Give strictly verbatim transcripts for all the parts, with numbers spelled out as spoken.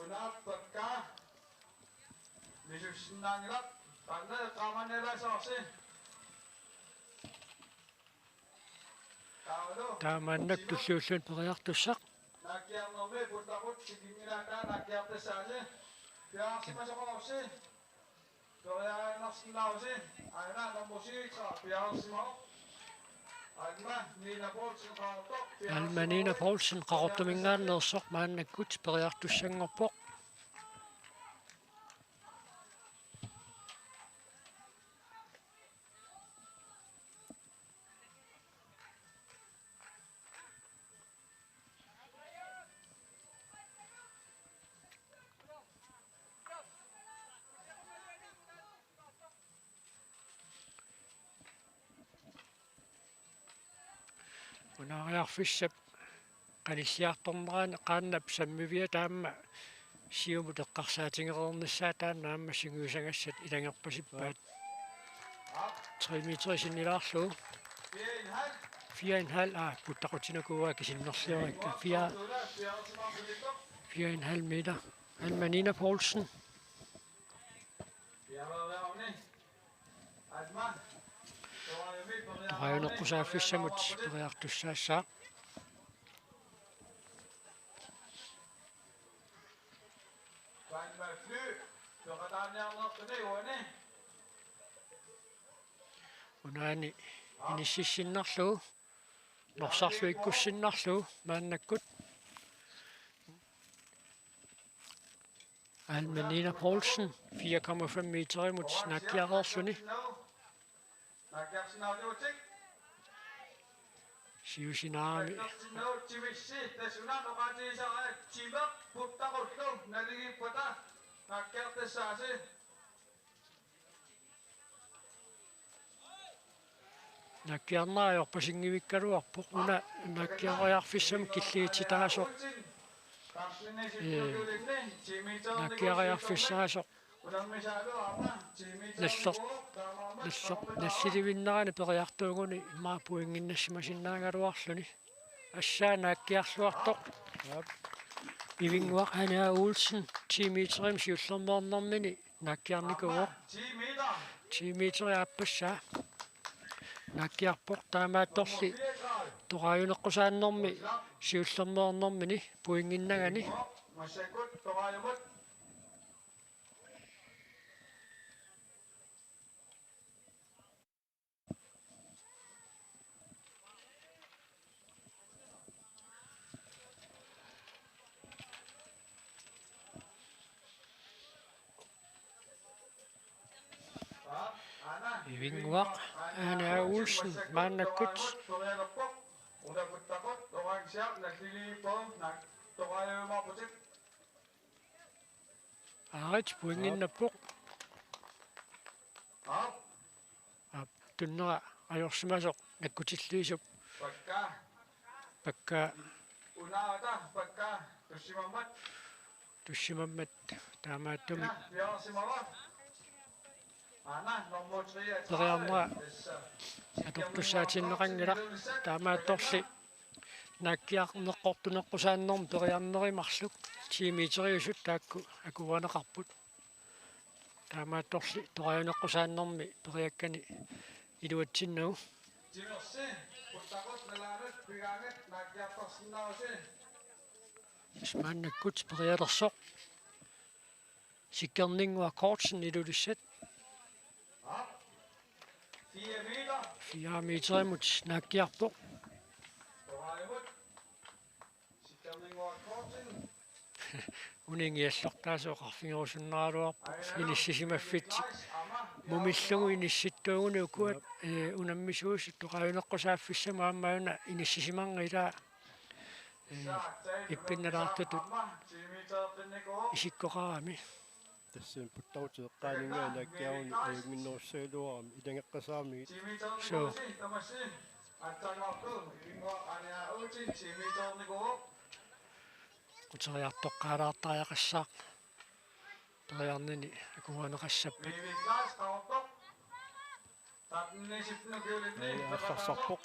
Naapakka. Misussinnaanngilaq. Taanna eqqaamanialaassavarsi. Taamaannak tulliulluni periartussaq. Naakkiarnermi puttaqut tikinngilaata naakkiartassaasi. Piareersimasoqarussi. Periarsinnaavusi. Aana nummer syv, piareersimavoq. Alma Nina Poulsen Qaqortoq. Alma Nina Poulsen Qaqortuminngaanneersoq maannakkut periartussanngorpoq. Unaariarfissap qanilliartornerani qaannap sammivia taama siumut eqqarsaatigereernissaa taanna aamma sungiusagassat ilanngerpasippaat. Tre meter sinnilaarlugu. Fire en halv, aa, puttaqutinakuuaa kisinnerliorikka. Fire, fire en halv meter. Alma Nina Poulsen. Torajuneqqusaaffissamut periartussaassaaq. Unaani inississinnarlugu, norsarluikkussinnarlugu maannakkut. Alma Nina Poulsen, fire komma fem meterimut naakkiareerluni. Siusinaarami. Naakkiarnera ajorpasinngivikkaluarpoq, una naakkiariarfissamut killiititaasoq. Ee, naakkiariarfissaasoq. Nalleq-, nalleq-, nallilivinnerani periartuuguni immaqa pointinnassimasinnaalerluni. Assaa naakkiarluartoq. Aap. Ivinnguaq Anja Olsen, ti meterimi siullermeernermini naakkiarnikuuvoq. Ti meteri aappassaa naakkiarpoq, taamaattorli torajuneqqusaannermi siullermeernermini pointinnagani. Ivinnguaq Anja Olsen maannakkut. Aarit pointinnappoq. Aap. Aap, tunnera ajorsimasoq nakkutilliisup. Pakka. Pakka. Unaata pakka. Tussimammat. Tussimammat taamaattumik. Ina, piareersimava. Aana, nummer tre. Periarnera atortussaatinneqanngilaq, taamaattorli naakkiarneqqortuneqqusaannermi periarneri marluk ti meteriusut taakku akuerineqarput. Taamaattorli torajuneqqusaannermi periakkani iluatsinnagu. Timersi, puttaqut nalaanut pigaangat naakkiartarsinnaavusi. Maannakkut perialersoq. Sikkerninnguaq Kortsen Ilulissat. Fire meter. Fire meterimut naakkiarpoq. Torajuneq. Sikkerninnguaq Kortsen. Uninngiallortaasoq oqarfigerusunnaraluarpoq. Inissisimaffiit mumillugu inissittuuguni ukua, ee, unammisuusut torajuneqqusaaffissamut aamma una inissisimanngilaq, ee, ippinnalaartutut isikkoqarami. Tassani puttaqutip eqqaaninngaanniit naakkiaruni ajunnginnerussagaluarami ilanngeqqasaramigit. Suu. Quteriartoqqaalaartariaqassaaq. Periarnini akuerineqassappat. Ee, aallarsarpoq.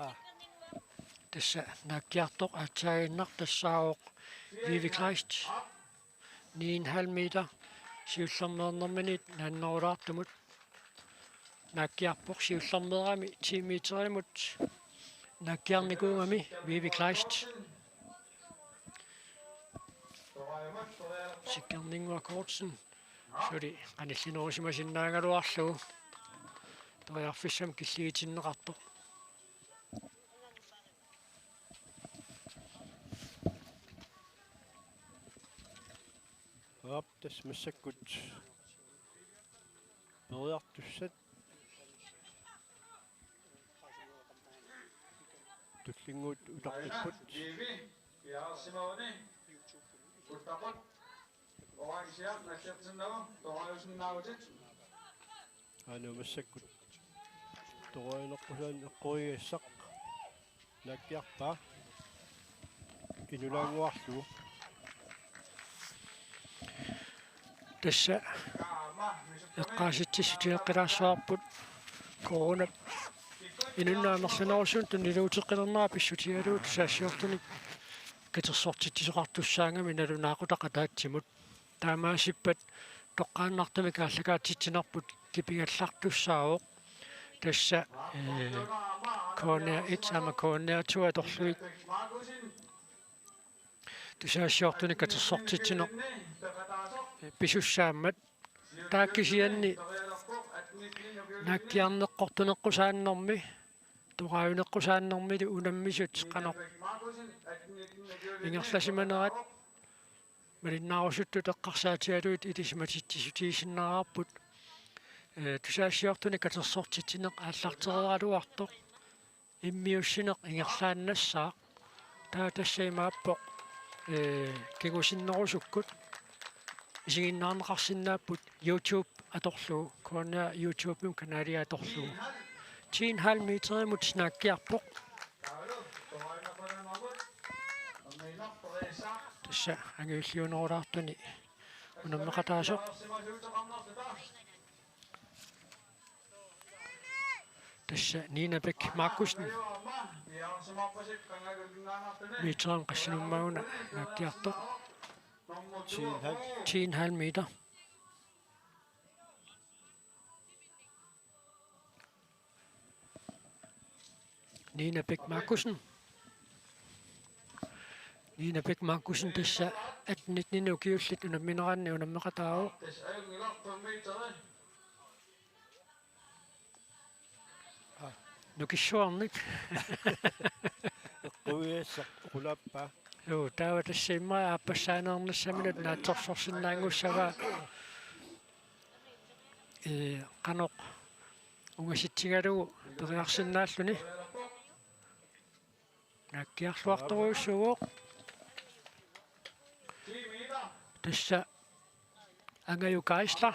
Aa. Tassa naakkiartoq aatsaaginnaq tassaavoq Vivi Kleist. Ni en halv meter siullermeernerminiit naannerulaartumut. Naakkiarpoq siullermeerami ti meterimut naakkiarnikuugami Vivi Kleist. Sikkerninnguaq Kortsen suli qanillinerusimasinnaagaluarlugu periarfissamik killigitinneqartoq. Aap, tassa massakkut periartussat tullinnguut utaqqipput. Aana massakkut toraajunarpusaanni eqquigassaq naakkiarpaa inulaannguarlugu. Tassa eqqaasitsissutigeqqilaassavarput coronap inunnut amerlanerusumik tuniluuteqqilernera pissutigalugu tusagassiortunik katersortitsisoqartussaagami nalunaaqutaq ataatsimut. Taamaasippat toqqaannartumik aallakaatitsinerput kipigallartussaavoq. Tassa, eh, K N R et aamma K N R to atorlugit tusagassiortunik katersortitsineq, eh, pisussaammat. Taava kisianni naakkiarneqqortuneqqusaannermi, toraajuneqqusaannermilu unammisut qanoq ingerlasimanerat malinnaarusuttut eqqarsaatigalugit ilisimatitsissutigisinnaasarput, eh, tusagassiortunik katersortitsineq aallartereeraluartoq immiussineq ingerlaannassaaq. Taava tassa imaappoq, eh, kingusinnerusukkut isiginnaarneqarsinnaapput YouTube atorlugu, K N R YouTube-imi kanalia atorlugu. Ti en halv meterimut naakkiarpoq. Tassa angajulliunerulaartuni unammeqataasoq. Tassa Nina Bech Markussen. Meterimut qassinummaaguna naakkiartoq. Ti en halv. Ti en halv meter. Nina Bech Markussen. Nina Bech Markussen tassa atten nitten ukiullit unammineranni unammeqataavoq. Nukissuarnik. Eqquigassaq qulaappaa. Joo, taava tassa immaqa aappassaaneernissaminut naatsorsorsinnaanngussavaa. Ee, qanoq ungasitsigalugu periarsinnaalluni. Naakkiarluartorujussuuvoq. Tassa Angajuk Geisler,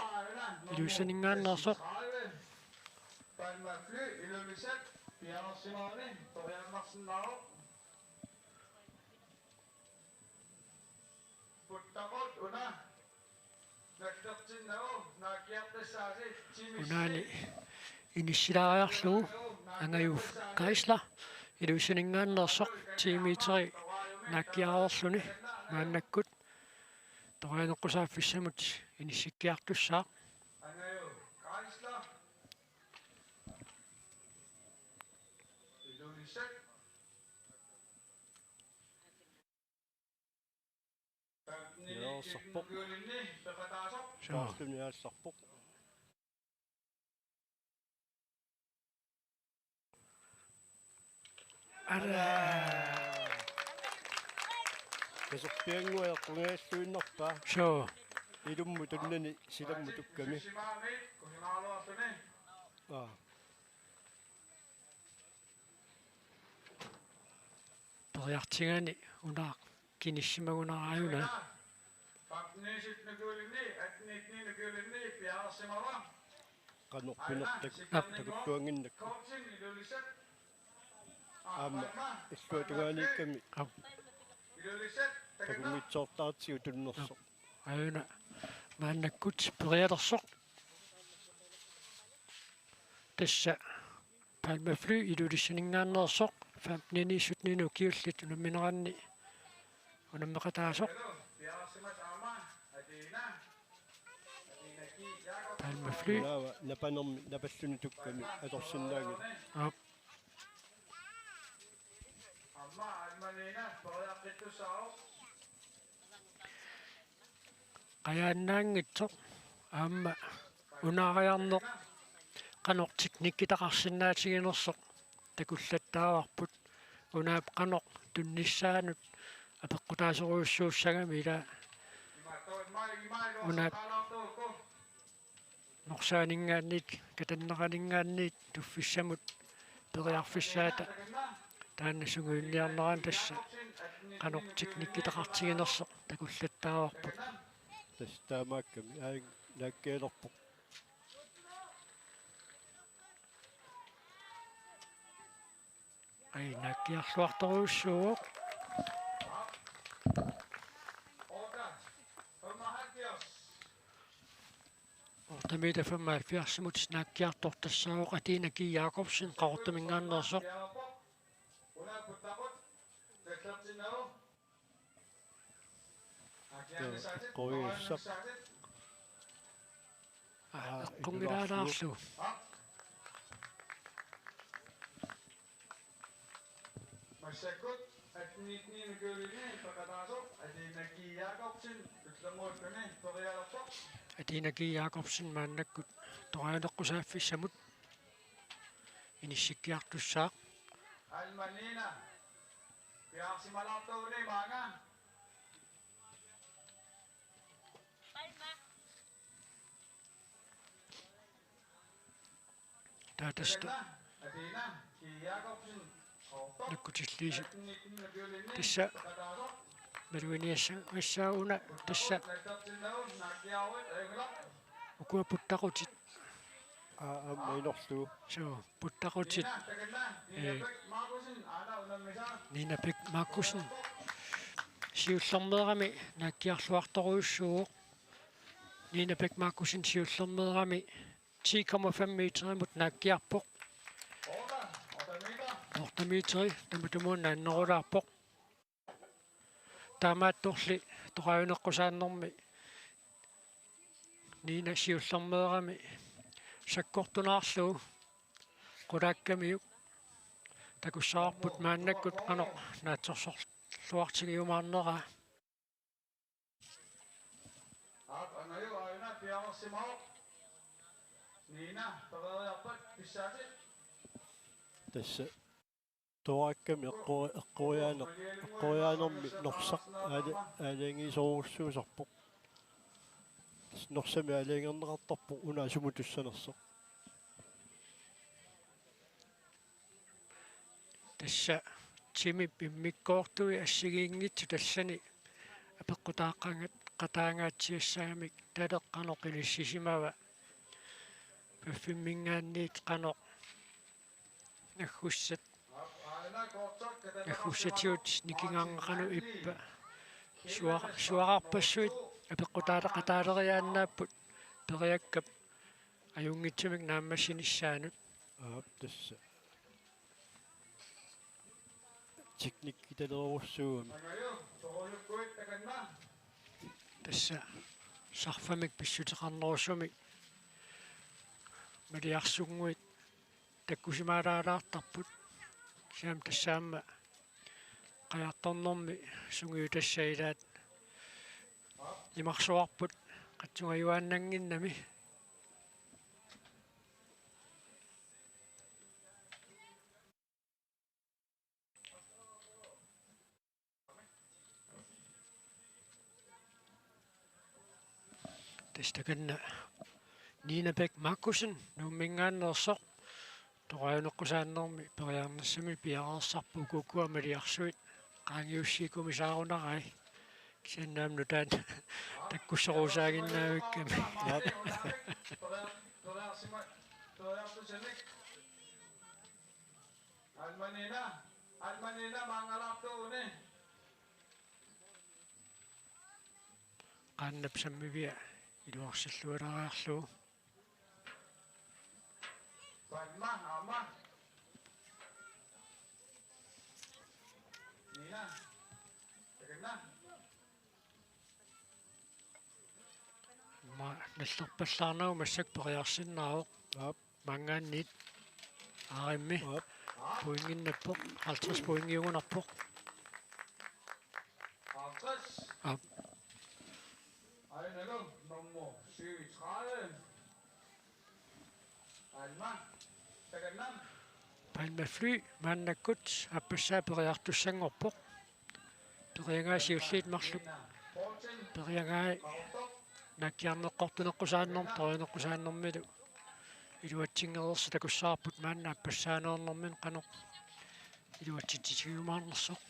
Ilulissaninngaanneersoq. Unaani inissilaariarlugu Angajuk Geisler, Ilulissaninngaanneersoq, ti meteri naakkiareerluni maannakkut. Toraajuneqqusaaffissamut inissikkiartussaaq. Joo, aallarpoq. Joo. Taarluni aallarpoq. Ara. Kasorpiannguaq eqqugaluinnarpaa. Suu. Ilummut tunnani silammut tukkami. Aa. Periartigani una kinissimagunaraajuna. Qanoq pinertak. Aap. Takuttuannginnakku. Aamma illuatungaaniikkami. Aap. Takunngitsoortartigut tunnersoq. Aajuna maannakkut perialersoq. Tassa Palme Fly Ilulissaninngaanneersoq. femten sytten ukiullit unammineranni unammeqataasoq. Palma Fly. Ilaava napanermi napalluni tukkami atorsinnaanngilaq. Aap. Qajaannaanngitsoq aamma unaariarneq qanoq teknikkitaqarsinnaatiginersoq takullattaavarput. Unaap qanoq tunnissaanut apeqqutaasorujussuussagami, ila unaap norsaaninngaanniit, katanneraninngaanniit tuffissamut periarfissaata taanna sungiunniarnerani tassa qanoq teknikkitaqartiginersoq takullattaavarput. Tassa taamaakkami aajuna naakkialerpoq. Ai, naakkiarluartorujussuuvoq. Otte meter femoghalvfjerdsimut naakkiartoq tassaavoq Athena G. Jacobsen, Qaqortuminngaanneersoq. Eqquiassaq. Aa, eqqunngilalaarlugu. Massakkut atten nitten ukiulinni peqataasoq Athena G. Jacobsen, tullermuuttuni perialerpoq. Athena G. Jacobsen maannakkut torajuneqqusaaffissamut inissikkiartussaaq. Alma Nina. Piaarsimalaartuuni maanga. Taatasta nakkutilliisi. Tassa malugineqassaaq una tassa. Ukua puttaqutit. Aa, aamma inorlugu. Suu, puttaqutit. Ee, Nina Bech Markussen siullermeerami naakkiarluartorujussuuvoq. Nina Bech Markussen siullermeerami ti komma fem meterimut naakkiarpoq. Otte meteri tamatumuuna annerulaarpoq. Taamaattorli torajuneqqusaannermi Nina siullermeerami sakkortunaarlugu qulaakkamiuk. Takussavarput maannakkut qanoq naatsorsorluartigiumaarneraa. Aap, angaju aajuna piareersimavoq. Nina, pereeriarpat pissaatit. Tassa torakkami eqqori-, eqqoriaaner-, eqqoriaanermi norsaq aali-, aalajangiisorujussuusarpoq. Tassa norsami aalajangerneqartarpoq una sumut tussanersoq. Tassa timip immikkoortui assigiinngitsut tassani apeqqutaaqangat-, qataangaatsiassagamik taleq qanoq inissisimava. Paffimminngaanniit qanoq naggussat-, naggussatigut nikingaarneq qanoq ippa. Sua-, suaarpassuit apeqqutaaleqataaleriaannaapput periakkap ajunngitsumik naammassinissaanut. Aap, tassa. Teknikki talerussuugami. Tassa sarfamik pissuteqarnerusumik maliarsunnguit takkusimaalaalaartarput. Kisianni tassa aamma qajartornermi sungiutassat ilaat imarsuarput qatsungajuaannannginnami. Tassa takanna Nina Bech Markussen Nuumminngaanneersoq torajuneqqusaannermi periarnissamik piareersarpoq, ukuukkua maliarsuit qaangiussiikkumisaarunarai. Kisianni aamma nutaat takkussorujussuuginnaavikkami. Aap. Alma Nina, Alma Nina maangalaartuuni. Qaannap sammivia iluarsillualaariarlugu. Palma, aamma. Ma-, nallerpallaarnagu massakkut periarsinnaavoq. Aap. Maanngaanniit aarimmi. Aap. Pointinnappoq, halvtreds pointiugunarpoq. Aap. Ainalu nummer syvogtredive. Alma. Takanna. Palma Fly maannakkut aappassaa periartussanngorpoq. Periagaa siulliit marluk. Periagaa naakkiarneqqortuneqqusaannerm-, torineqqusaannermilu. Iluatsinngereersoq takussavarput maanna aappassaaneernermini qanoq iluatsitsitigiumaarnersoq.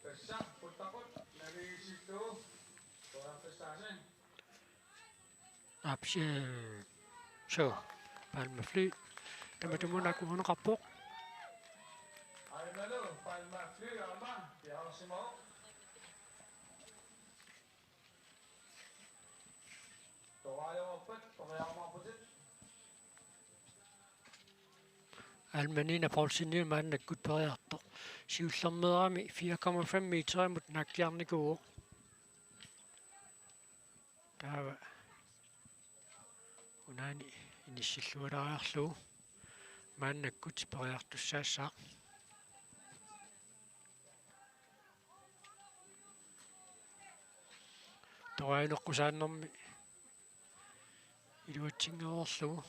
Tassa puttaqut navigisittu. Tuarfissaasi. Aap, si-, so, Palma Fly. Tamatumuuna akuerineqarpoq. Ainalu Palma Fly aamma piareersimavoq. Toraajorpat, toriarumaarputit. Alma Nina Poulsen maannakkut periartoq. Siullermeerami fire komma fem meterimut naakkiarnikuuvoq. Taava unaani inissillualaariarlugu maannakkut periartussaassaaq. Toraaneqqusaannermi iluatsinngereerlugu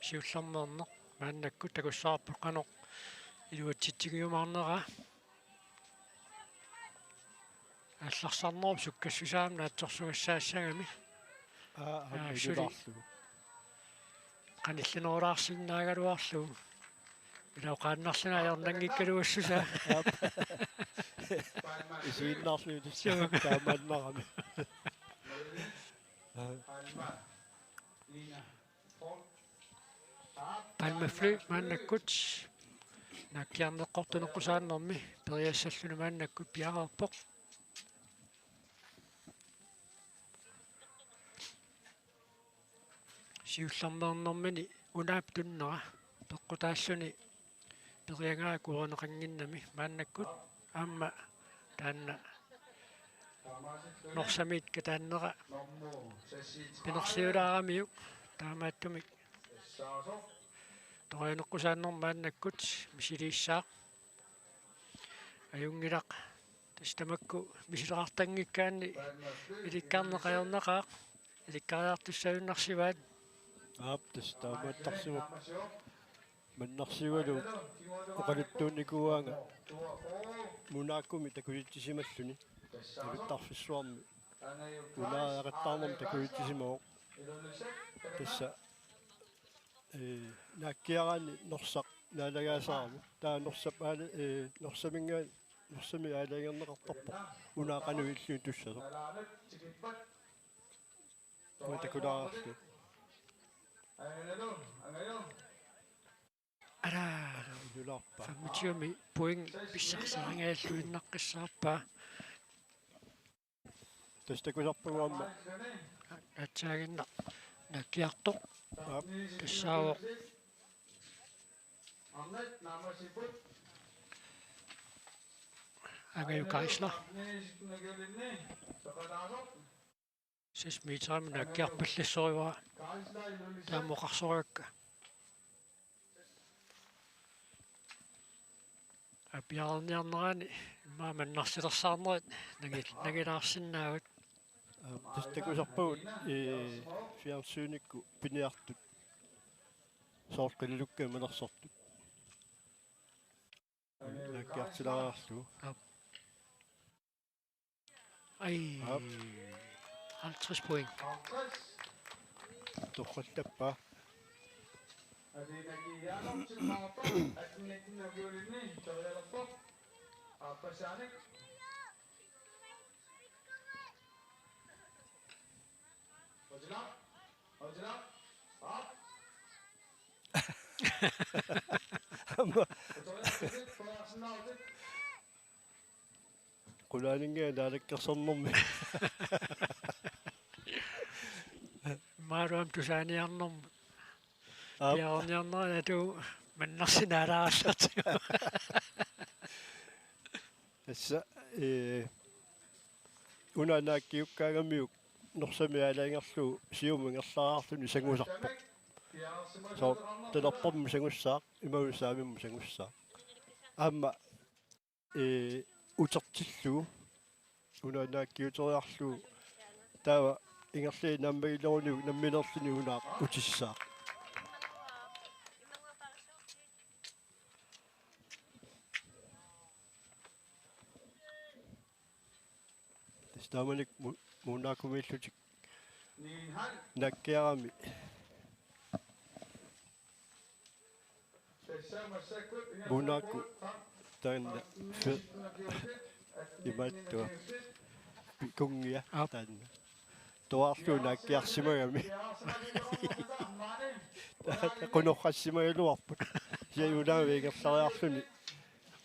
siullermeerneq maannakkut takussavarput qanoq iluatsitsigiumaarneraa. Aallarsarnerup sukkassusaa naatsorsugassaassagami. Aa, aa, aamma suli. Ilulaarlugu. Qanillinerulaarsinnaagaluarlugu. Ila oqaannarluni ajornanngikkaluassusaa. Aap. Isiginnaarluni tassa. Suu. Taamaannarami. Aa. Palma Fly maannakkut naakkiarneqqortuneqqusaannermi periassalluni maannakkut piareerpoq. Siullermeernermini unaap tunnera peqqutaalluni periagaa akuerineqannginnami maannakkut aamma taanna Norsamiit kataannera pinersiulaaramiuk taamaattumik torianeqqusaannermi maannakkut misiliissaaq. Ajunngilaq. Tassa tamakku misileqartanngikkaanni ilikkarneq ajornaqaaq. Ilikkariartussaajunnaarsivaat. Aap, tassa taamaattarsimavoq. Mannarsivalu oqaluttuunnikuuaanga Monacomi takusitsisimalluni. Naluttarfissuarmi. Unaariaqattaarnermi takusitsisimavoq. Tassa, ee, naakkiaraanni Norsaq naalagaasarami. Taava Norsap aala-, ee, Norsaminngaanniit Norsami aalajangerneqartarpoq. Una qanoq ililluni tussasoq. Uanga takulaarlugu. Ara. Ilulaarpaa. Femogtyve point pissarsiaringajalluinnaqqissaarpaa. Tassa takusarpagut aamma. Aatsaaginnaq naakkiartoq. Aap. Tassaavoq. Angaju Geisler. Seks meterimut naakkiarpallassorujuara. Taama oqarsoraakka. Apiaarniarnerani immaqa mannarsilersaarnerit nangil-, nangilaarsinnaavat. Aap, tassa takusarpagut, ee, fjernsynikkut piniartut. Soorlu qililukkat manersortut. Naakkiartilaariarlugu. Aap. Ai. Aap. Halvtreds point. Torrallappaa. Aamma. Qulaaninngaanniit naalakkersornermi. Imaaluam tusaaniarnermut. Aap. Piaarniarnerani atu mannarsinaalaalertigu. Tassa, ee, una naakkiukkaangamiuk Norsami aalajangerlugu siumut ingerlariarluni sangusarpoq. Soorlu talerpermut sangussaaq, imaluunniit saamimmut sangussaaq. Aamma, ee, utertillugu una naakkiuteriarlugu taava ingerlaannaq naammagileruniuk nammineerluni una utissaaq. Tassa taamanikkut Mu-, Muunnaakkumiillutik naakkiarami. Muunnaakku taanna fe-, imaattuaq. Pikungia. Aap. Taanna. Tuaarlugu naakkiarsimagami. Qunorqassimagaluarput. Siajunaami ingerlariarluni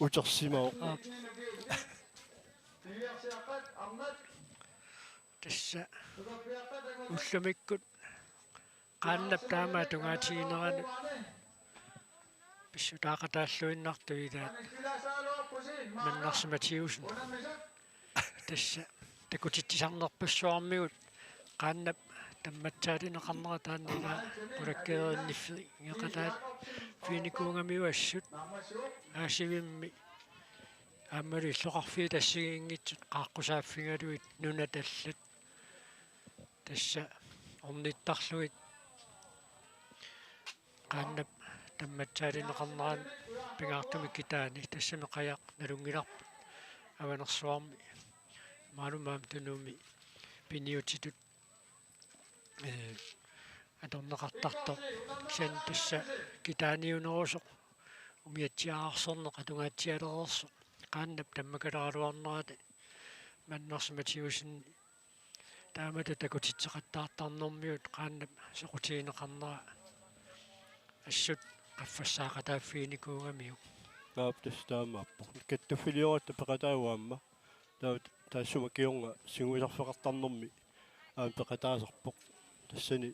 utersimavoq. Aap. Tassa ullumikkut qaannap taama atungaatigineranut pissutaaqataalluinnartoq ilaat Mannarsi Mathiussen. Tassa takutitsisarnerpassuarmigut qaannap tammatsaalineqarnera taanna ilaa qulakkeerinniffik ingeqataaffiginikuugamiuk assut aasivimmi aammalu illoqarfiit assigiinngitsut qaaqqusaaffigalugit nunat allat. Tassa ornittarlugit qaannap tammatsaalineqarnerani pingaartumik kitaani tassami qajaq nalunngilarput Avanersuarmi Maalummaami Tunumi piniutitut, ee, atorneqartartoq. Kisianni tassa kitaaniunerusoq umiatsiaararsorneq atungaatsialereersoq qaannap tammakaleraluarnerata Mannarsi Mathiussen taamatut takutitseqattaartarnermigut qaannap soqutigineqarnera assut qaffassaaqataaffiginikuugamiuk. Aap, tassa taamaappoq. Kattuffiliorutta peqataavoq aamma. Taava taassuma kingorna siunnerfeqartarnermi aamma peqataasarpoq. Tassani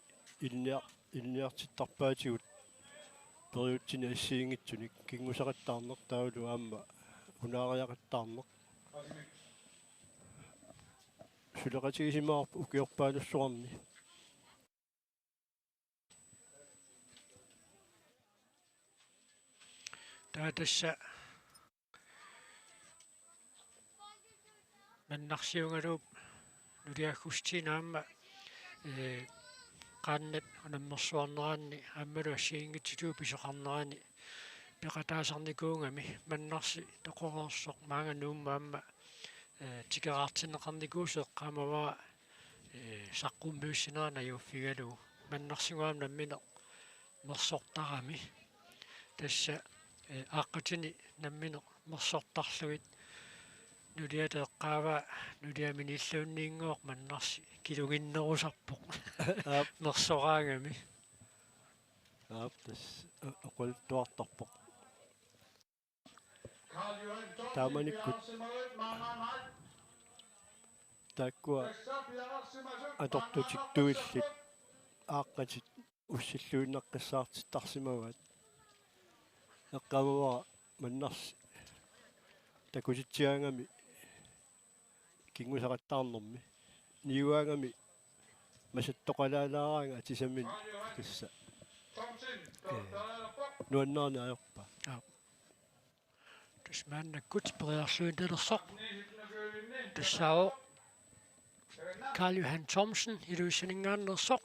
ilinniar-, ilinniartittarpaatigut periutsinni assigiinngitsunik kinguseqattaarneq taavalu aamma unaariaqattaarneq. Suleqatigisimavarput ukiorpaanussuarni. Taava tassa Mannarsiugaluup nuliakkustinaamma, ee, qaannat unammersuarneranni aammalu assigiinngitsutigut pisoqarnerani peqataasarnikuugami Mannarsi toqoreersoq maanga Nuummut aamma, ee, tikeraartinneqarnikuusoq eqqaamavara, ee, saqqummiussinerani ajuuffigalugu Mannarsinnguamik nammineq mersortarami. Tassa, ee, aaqqatini nammineq mersortarlugit nuliata eqqaavaa nuliami nilluunniinngooq Mannarsi kiluginnerusarpoq. Aap. Mersoraangami. Aap, tassa o-, oqaluttuartarpoq. Taamanikkut taakkua atortutik tuillit aaqqatit ussilluinnaqqissaartittarsimavaat. Eqqaamavara Mannarsi takutitsigaangami kinguseqattaarnermi. Niugaangami masattoqalaalaaraangat atisaminnik tassa. Ee, nuannaarneq ajorpaa. Aap. Tassa maannakkut periarluinnalersoq. Tassaavoq Karl Johan Thomsen, Ilulissaninngaanneersoq.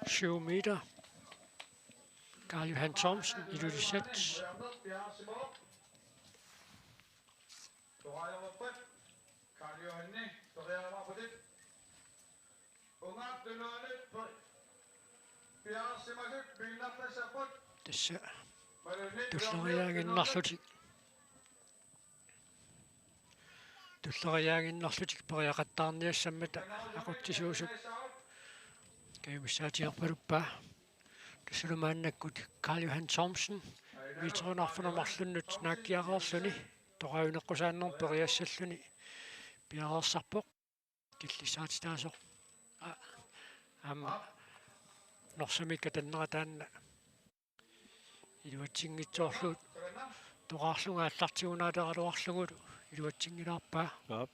Syv meter. Karl Johan Thomsen, Ilulissat. Karl Johanni, periaramaarputit. Tassa tulleriiaaginnarlutik. Tulleriiaaginnarlutik periaqattaarniassammata aqutsisuusut kajumissaatigerpaluppaa. Tassalu maannakkut Karl Johan Thomsen, meterinik arfineq-marlunni naakkiareerluni, toqajuneqqusaannermut periassalluni piareersarpoq. Killissaatitaasoq. A-, aamma Norsumik katannera taanna iluatsinngitsoorlugu toqaarlunga aallartigunaaleraluarlugulu iluatsinngilaarpaa. Aap.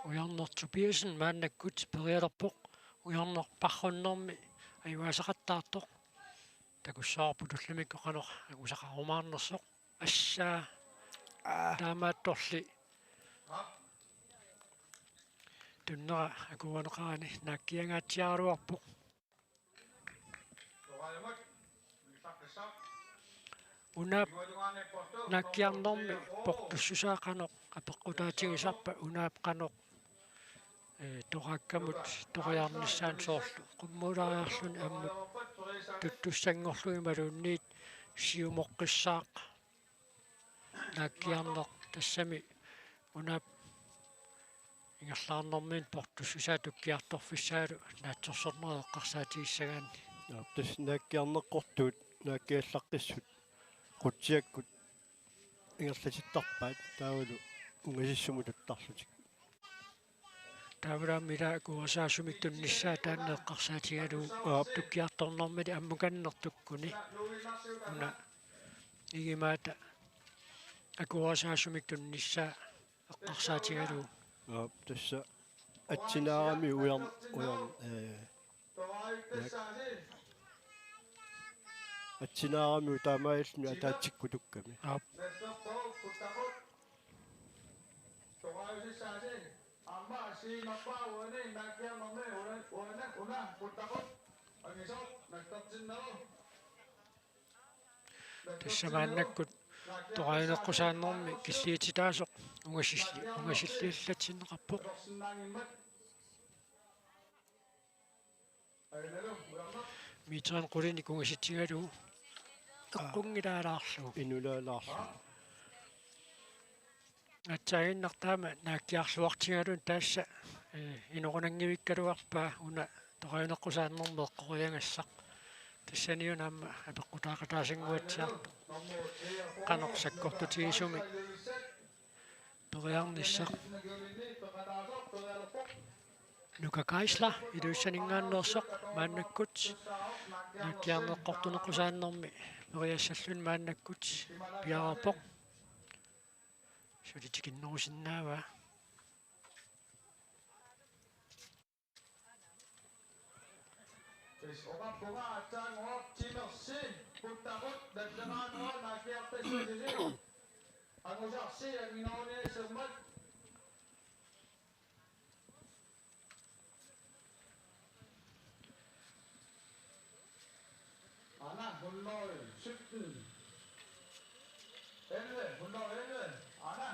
Ujarneq Tobiassen maannakkut perialerpoq. Ujarneq parrunnermi ajugaasaqattaartoq. Takussavarput ullumikkut qanoq angusaqarumaarnersoq. Assaa. Aa. Taamaattorli tunnera akuerineqarani naakkiangaatsiaraluarpoq. Unaap naakkiarnermi portussusaa qanoq apeqqutaatigisarpa, unaap qanoq, ee, toqaakkamut toqiarnissaanut soorlu qummuulaariarluni ammut tuttussanngorlugu imaluunniit siumoqqissaaq. Naakkiarneq tassami unaap ingerlaarnermiit portussusaa tukkiartorfissaalu naatsorsorneq eqqarsaatigissagaanni. Aap, tassa naakkiarneqartut naakkiallaqqissut qutsiakkut ingerlatittarpaat taavalu ungasissumut tuttarlutik. Taavalaammi ila akuerisaasumik tunnissaa taanna eqqarsaatigalugu. Aap. Tukkiartornermili ammukanneq tukkuni. Una igimaata akuerisaasumik tunnissaa eqqarsaatigalugu. Aap, tassa atsinaarami ujarn-, ujarn-, ee, naak-, atsinaarami taamaalilluni ataatsikkut tukkami. Aap. Tassa maannakkut toqajuneqqusaannermi killiutitaasoq ungasilli-, ungasilliallatsinneqarpoq. Meterimik qulinik ungasitsigalugu eqqunngilaalaarlugu. Inulaalaarlugu. Aatsaannguaq taama naakkiarluartigalugu taassa, ee, inoqunanngivikkaluarpaa una toqajuneqqusaannermi eqqoriagassaq. Tassaniuna aamma apeqqutaaqataasanguatsiarpoq qanoq sakkortutigisumik periarnissaq. Nuka Geisler Ilulissaninngaanneersoq maannakkut naakkiarneqartuneqqusaannermi periassalluni maannakkut piareerpoq. Suli tikinnerusinnaavaa. Tassa oqarpunga aatsaannguaq timersi puttaqut nalleraanera naakkiartassasusi. Angusarsi angineruniassammat. Ana hundrede sytten. Elleve, hundrede elleve. Ana.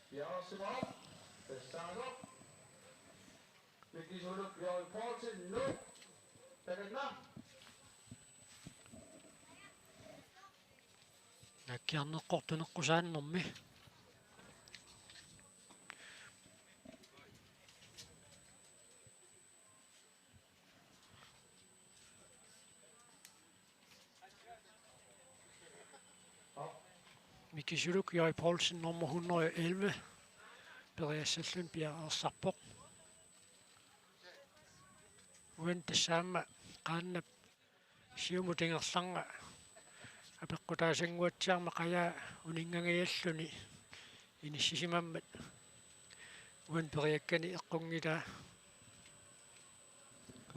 Piareersimavoq. Tassaasoq. Mikisuluk Jørgen Poulsen, Nuuk. Takanna. Naakkiarneqartuneqqusaannermi. Mikisuluk Jørgen Poulsen nummer hundrede og elleve periassalluni piareersarpoq. Uani tassa aamma qaannap siumut ingerlanera apeqqutaasanguatsiarmat qajaa uninngangajalluni inissisimammat uani periakkani eqqunngilaa.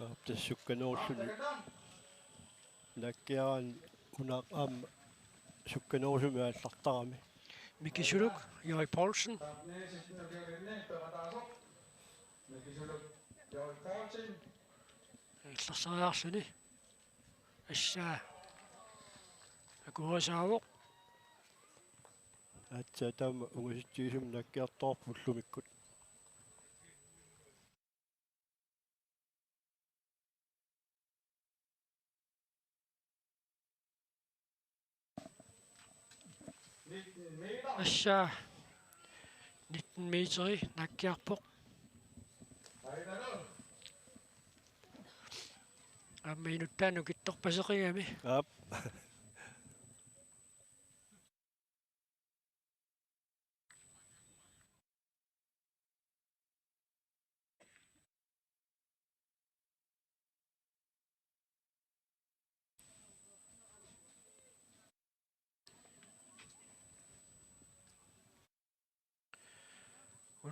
Aap, tassa sukkanerulluni. Naakkiaraanni una aamma sukkanerusumik aallartarami. Mikisuluk Jørgen Poulsen. Aallarsaariarluni. Assaa. Akuerisaavoq. Aatsaat taama ungasitsigisumik naakkiartoqarpoq ullumikkut. Assaa, nitten meteri naakkiarpoq. Aamma inuttaanut nukittorpaseqigami. Aap.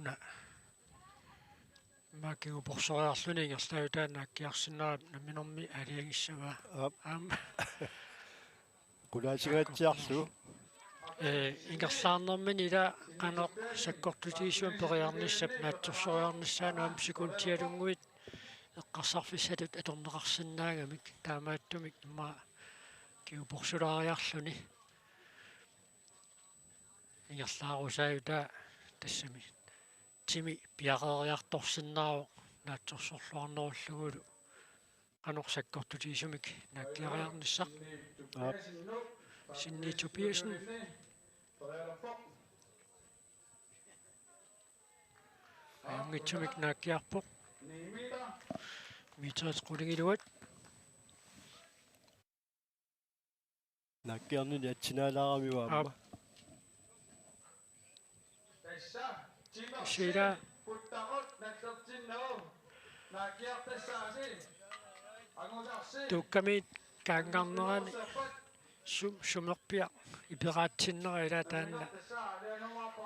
Una. Immaqa kinguporsoriarluni ingerlaajutaa naakkiarsinnaavarput namminermi aalajangissavaa. Aap. Aamma. Qulaatigaatsiarlu. Ee, ingerlaarnermini ila qanoq sakkortutigisumik periarnissap naatsorsoriarnissaanut aamma sekundialunnguit eqqarsarfissatut atorneqarsinnaagamik taamaattumik immaqa kinguporsulaariarluni. Ingerlaarusaajutaa tassami timi piareeriartorsinnaavoq naatsorsorluarnerullugulu qanoq sakkortutigisumik naakkiariarnissaq. Aap. Sinni Tobiassen. Ajunngitsumik naakkiarpoq. Meterit qulingiluat. Naakkiarnini atsinaalaarami aamma. Aap. Sila. Tuukkamiit kaanngarnerani sum-, sumerpiaq iperaatsinera ila taanna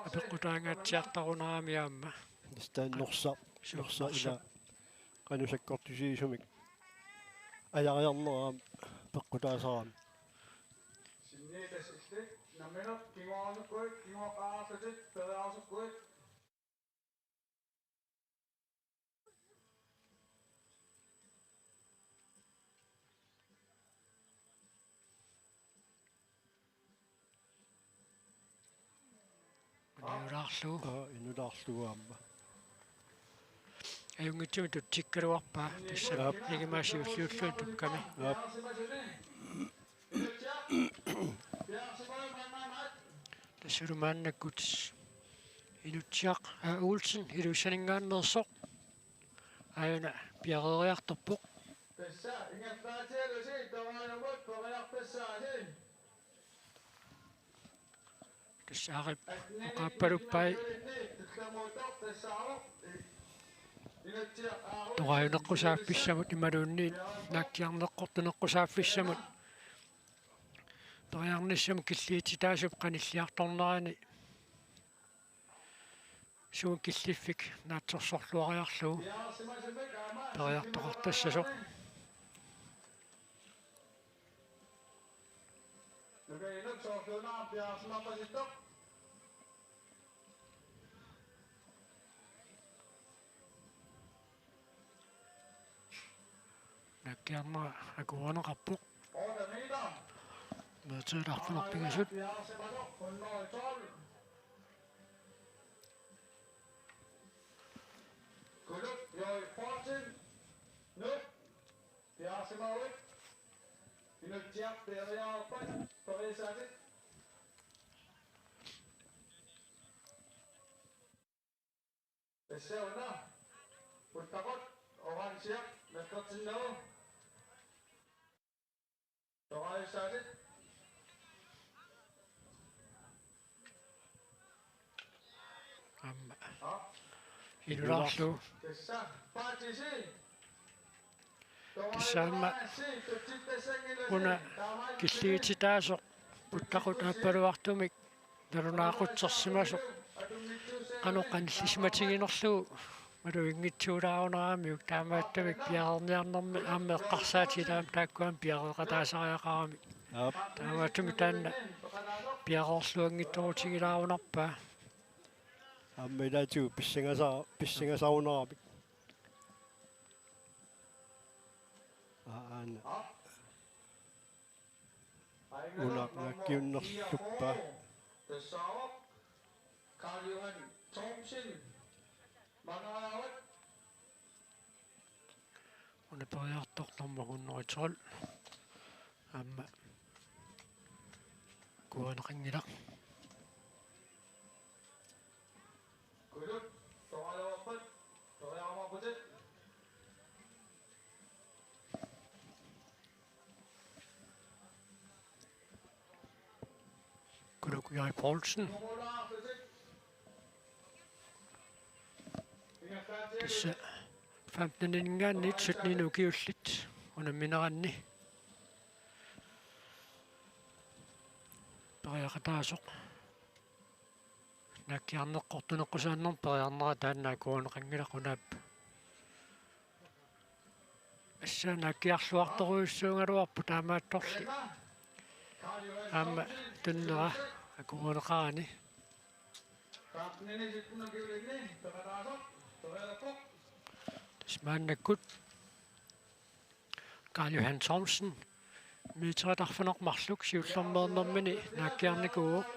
apeqqutaangaatsiartarunarami aamma. Tassa taanna Norsaq, Norsaq ila qanoq sakkortutigisumik ajariarnera aamma peqqutaasarami. Sinniit tassa illit nammineq kinguaasukkuit, kinguaqqaarlutit, periarusukkuit. Inulaarlugu. Aa, inulaarlugu aamma. Ajunngitsumik tutsikkaluarpaa tassa. Aap. Ingimaasiulliullugu tukkami. Aap. Tassalu maannakkut Inutsiaq, aa, Olsen Ilulissaninngaanneersoq aajuna piareeriartorpoq. Tassa ingerlaatigalusi tamaanumut periarfissaasi. Tassa Aarip oqaappaluppai. Toraajuneqqusaaffissamut imaluunniit naakkiarneqqortuneqqusaaffissamut periarnissamut killiititaasup qanilliartornerani sumut killiffik naatsorsorluariarlugu periartoqartassasoq. Naakkiarnera akuerineqarpoq. Meterit arfineq-pingasut. Kuluk Jørgen Poulsen, Nuuk, piareersimavutit. Inutsiaq piareerpat periarfissaatit. Tassa una puttaqut orange nakkartinnagu. Toraissaatit. Aamma. Aa. Inulaarlugu. Tassa paatisi. Tassa aamma una killiititaasoq puttaqut aappaluartumik nalunaaqutsersimasoq qanoq qanillisimatiginerlugu maluginngitsuulaarunaramiuk, taamaattumik piareerniarnermi aamma eqqarsaatigilaamik taakku aamma piareeqataasariaqaramik. Aap. Taamaattumik taanna piareerluanngitsorutigilaarunarpaa. Aamma ilaatigut pissangasa-, pissangasarunaramik. Aa, aana. Una nakkiunnerluppaa. Tassa Karl Johan Thomsen. Mangaavat. Una periartoq nummer hundrede og tolv. Aamma. Kuaneqanngilaq. Kuluk, toraluarpat, toriarumaarputit. Kuluk Jørgen Poulsen. Tassa femteninngaanniit sytteninik ukiullit unammineranni. Periaqataasoq. Naakkiarneqqortuneqqusaannermik periarnera taanna akuuneqanngilaq unaap. Assa naakkiarluartorujussuugaluarpoq taamaattorli. Aamma tunnera akuuneqarani. Tassa maannakkut Karl Johan Thomsen, meterit arfineq-marluk siullermeernermini naakkiarnikuuvoq.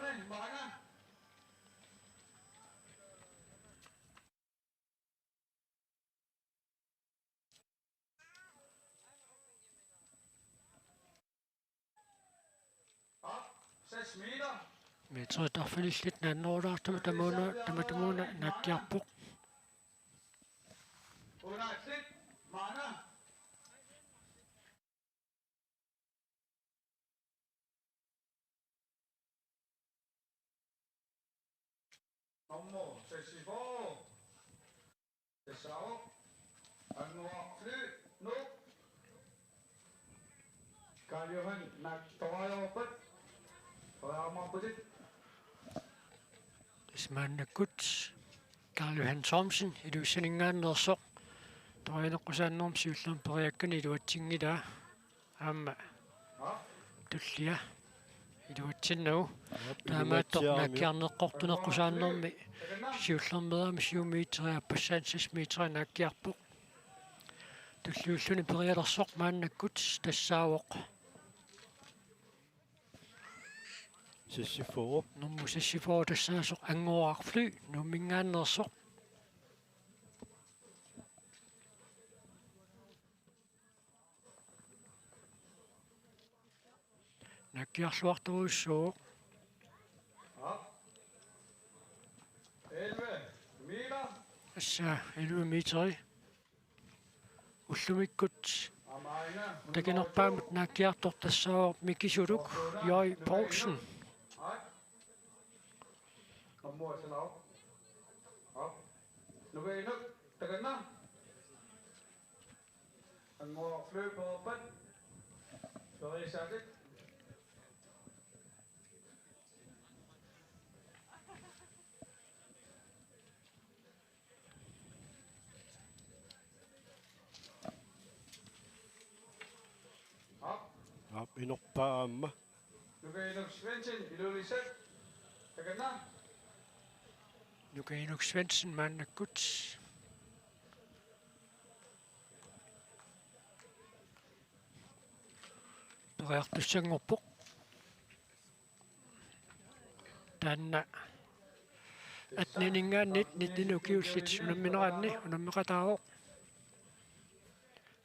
Meterit arfinillit naannerulaartumik tamaana, tamatumuuna naakkiarpoq. Nummer seksogfyrre. Tassa Annguaq Fly, Nuuk. Karl Johan, naak toraajorpat. Toraajormaarputit. Tassa maannakkut Karl Johan Thomsen Ilulissaninngaanneersoq torianeqqusaannermik siullermik periakkani iluatsinngilaa. Aamma tullia iluatsinnagu. Aap, taamaattoq iluatsiarami. Naakkiarneqqortuneqqusaannermi siullermeerami syv meter, aappassaani seks meter naakkiarpoq. Tulliulluni perialersoq maannakkut tassaavoq seksogfyrre. Nummer seksogfyrre tassaasoq Annguaq Fly, Nuumminngaanneersoq. Naakkiarluartorujussuuvoq. Elleve meter. Assa, elleve meteri. Ullumikkut takinerpaammut naakkiartoq tassaavoq Miki Suluk, J. Poulsen. Nuka inuk, takanna. Annguaq Fly pereerpat. Periassaatit. Aap. Aap, inorpaa aamma. Nuka Inuk Svendsen, Ilulissat. Takanna. Nuka Inuk Svendsen maannakkut periartussanngorpoq. Taanna attenininngaanniit nittenik ukiullit unammineranni unammeqataavoq.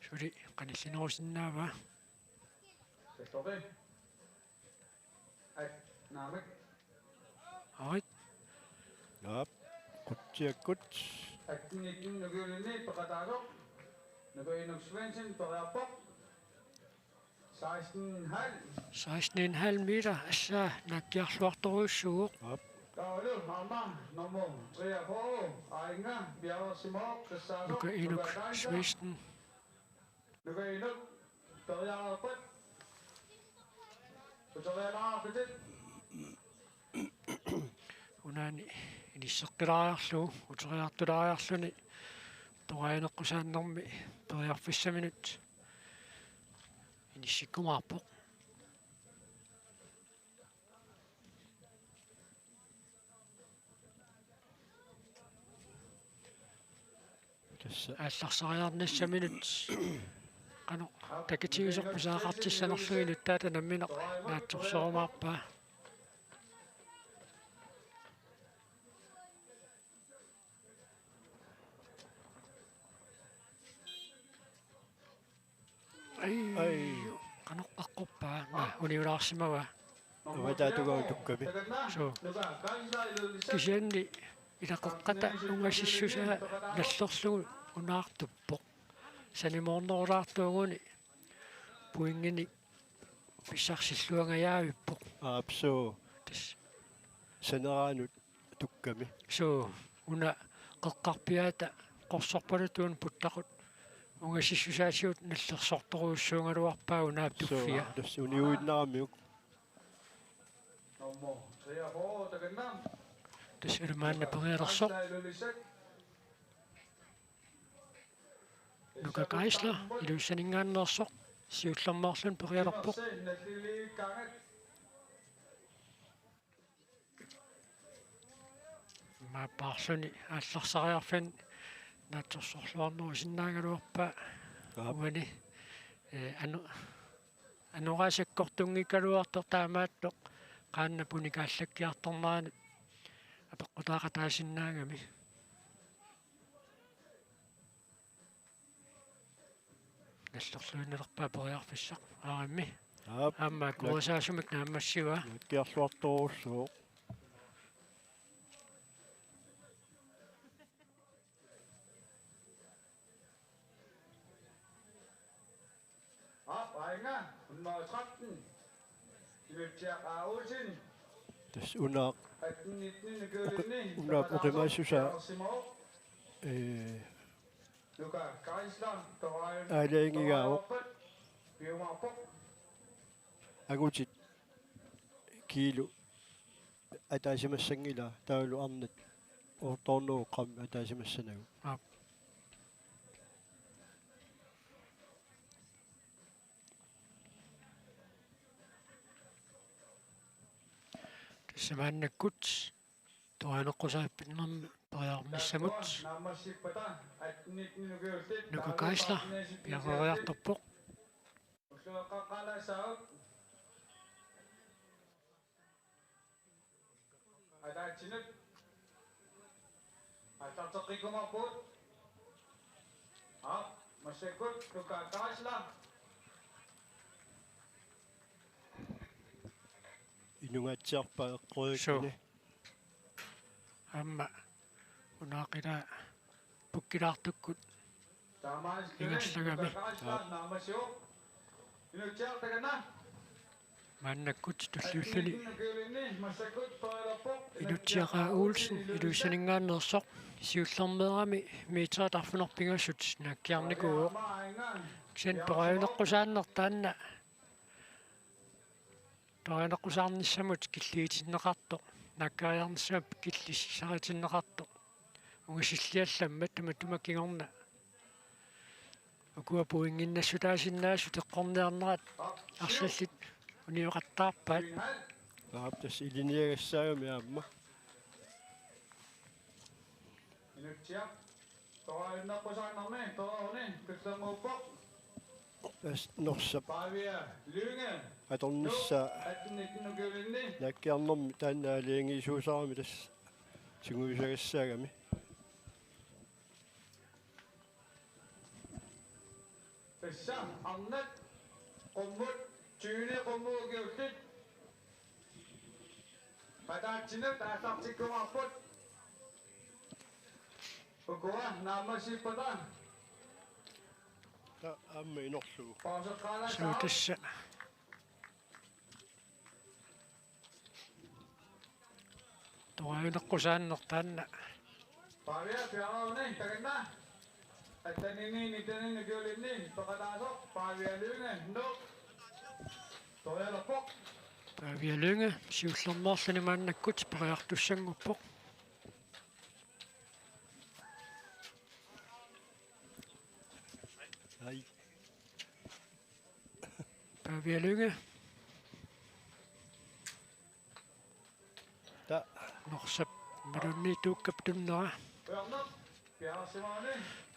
Suli qanillinerusinnaavaa. Arit. Aap. Qutsiakkut. Atten nitten ukiulinni peqataasoq. Nuka Inuk Svendsen periarpoq. Seksten en halv. Seksten en halv meter, assa naakkiarluartorujussuuvoq. Aap. Taavalu aamma nummer treogfyrre, Ainga Bjerresimov, tassaasoq. Nuka Inuk Svendsen. Nuka Inuk, periareerpat. Uterialaarlutit. Unaani inisseqqilaariarlugu, uteriartulaariarluni, torianeqqusaannermi periarfissaminut inissikkumaarpoq. Tassa aallarsariarnissaminut qanoq takitigisorput saaqartissanerlugu inuttaata nammineq naatsorsorumaarpaa. Ai. Ai. Qanoq aqqorpaa? Naa, uniulaarsimavaa. Avataatugaq tukkami. Suu. Kisianni ilaqeqqata ungasissusaa nallerlugu unaartuppoq. Sanimoornerulaartuuguni pointinik pissarsilluangajaavippoq. Aap, suu. Tassa. Saneraanut tukkami. Suu, una qeqqarpiaata qorsorpaluttuunik puttaqut ungasissusaatigut nallersortorujussuugaluarpaa unaap tuffia. Suu, tassa uniuinnaramiuk. Nummer treogfyrre, takanna. Tassa maanna perialersoq. Nuka Geisler, Ilulissaninngaanneersoq, siullermeerluni perialerpoq. Imaappaarluni aallarsariarfiani naatsorsorluarnerusinnaagaluarpaa. Aap. Uani, eh, anu-, anoraasikkortunngikkaluartoq taamaattoq qaannap unikaallakkiartornerani apeqqutaaqataasinnaagami. Nallerluinnalerpaa periarfissaq aarimmi. Aap. Aamma kuasaasumik naammassivaa. Naakkiarluartorujussuuvoq. Aap, aanga, hundrede tretten. Ilulissat A. Olsen. Tassa unaaq. Atten nitten ukiulinni. Unaap oqimaassusaa. Ee, Nuka Geisler, Torajun. Aalajangigaavoq. Piumaarpoq. Angutit kiilu ataasimassanngilaa, taavalu arnat otte hundrede gram ataasimassanagu. Aap. Tassa maannakkut torianeqqusaappinnarmi periarnissamut. Nuka Geisler piareeriartorpoq. Ataatsinnut. Aallarteqqikkumaarpugut. Aap, massakkut Nuka Geisler. Inungaatsiarpaa eqqoriakkani. Suu. Aamma unaaq ila pukkilaartukkut ingerlagami. Maannakkut tulliulluni Ilulissat A. Olsen, Ilulissaninngaanneersoq, siullermeerami meterit arfineq-pingasut naakkiarnikuuvoq. Kisianni torajuneqqusaanneq taanna torianeqqusaarnissamut killigitinneqartoq, naakkariarnissamut killissaritinneqartoq. Ungasilliallammat tamatuma kingorna ukua pointinnassutaasinnaasut eqqorniarnerat arlallit unioqattaarpaat. Aap, tassa ilinniagassaagami aamma. Inutsia. Torajuneqqusaannarmi, torajuneq, tullermuuppoq. Tassa Norsap. Pavia Lynge. Atornissaa. Atten nitten ukiulinni. Naakkiarnermi taanna aalajangiisuusarami tassa tiguisagassaagami. Tassa arnat qummut, tyveni qummut ukiullit. Ataatsinnut aallartikkumaarput. Ukua naammassippata. Ta-, aamma inorlugu. Pauseqqaalaassaaq. Suu tassa. Torajuneqqusaanneq taanna. Pavia piareeruni takanna. Atten nitten ukiulinni peqataasoq Pavia Lynge, Nuuk. Torialerpoq. Pavia Lynge siullermeerluni maannakkut periartussanngorpoq. Ai. Pavia Lynge. Ta. Norsap imaluunniit tuukkap tunnera.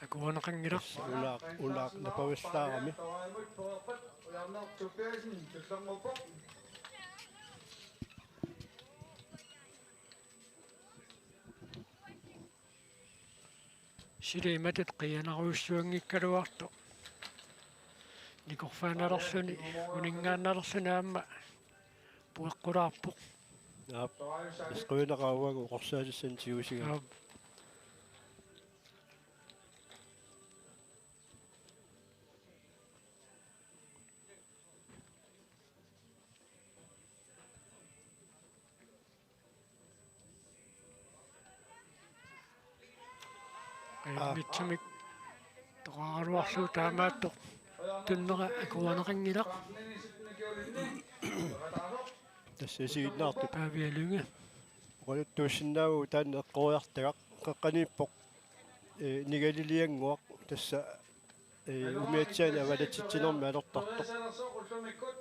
Akuerineqanngilaq. Unaaq, unaaq napavallaarami. Suli imatut qiianarujussuanngikkaluartoq. Nikorfaannalerluni, uninngaannalerluni aamma puaqqulaarpoq. Aap, isquinaqaruagu oqorsaatissani tigusiga. Aap. Aa. Mittumik toqaraluarlugu taamaattoq tunnera akuerineqanngilaq. Tassa isiginnaartut. Pavia Lynge. Ualuttuussinnaavoq taanna eqqoriartagaq, qeqqaniippoq, ee, Nigaliliannguaq, tassa, ee, umiatsiaanik avalatitsinermi alertartoq.